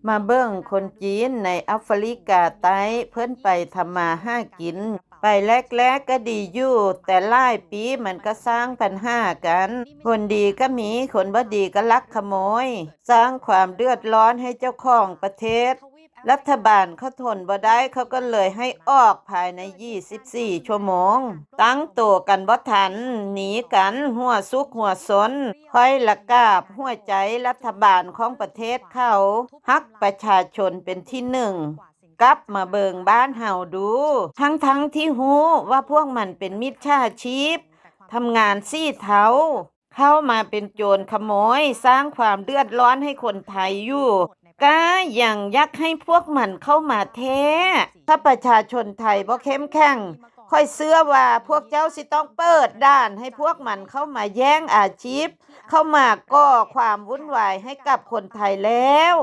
ມາເບິ່ງຄົນຈີນໃນອາຟຣິກາໃຕ້ ເພິ່ນໄປທຳມາຫາກິນ ໄປແລກໆກໍດີຢູ່ ແຕ່ຫຼາຍປີມັນກໍສ້າງບັນຫາກັນ. ຄົນດີກໍມີ ຄົນບໍ່ດີກໍລັກຂະໂມຍ ສ້າງຄວາມເດືອດຮ້ອນໃຫ້ເຈົ້າຂອງປະເທດ. ລັດຖະບານເຂົາທົນບໍ່ໄດ້ ເຂົາກໍເລີຍໃຫ້ອອກພາຍໃນ ຊາວສີ່ຊົ່ວໂມງ. ຕັ້ງໂຕກັນບໍ່ທັນ ໜີກັນຫົວສຸກຫົວຊົນ. ຂ້ອຍລະກາບຫົວໃຈລັດຖະບານຂອງປະເທດເຂົາ ຮັກປະຊາຊົນເປັນທີໜຶ່ງ. ກັບມາເບິ່ງບ້ານເຮົາດູ ທັງໆທີ່ຮູ້ວ່າພວກມັນເປັນມິດສາຊີບ ທຳງານສີເທົາ ເຂົ້າມາເປັນໂຈນຂະໂມຍ ສ້າງຄວາມເດືອດຮ້ອນໃຫ້ຄົນໄທຢູ່ ກະຍັງຢາກໃຫ້ພວກມັນເຂົ້າມາແທ້. ຖ້າປະຊາຊົນໄທບໍ່ເຂັ້ມແຂງ ຂ້ອຍເຊື່ອວ່າພວກເຈົ້າຊິຕ້ອງເປີດດ່ານໃຫ້ພວກມັນເຂົ້າມາແຍ່ງອາຊີບ ເຂົ້າມາກໍ່ຄວາມວຸ້ນວາຍໃຫ້ກັບຄົນໄທແລ້ວ.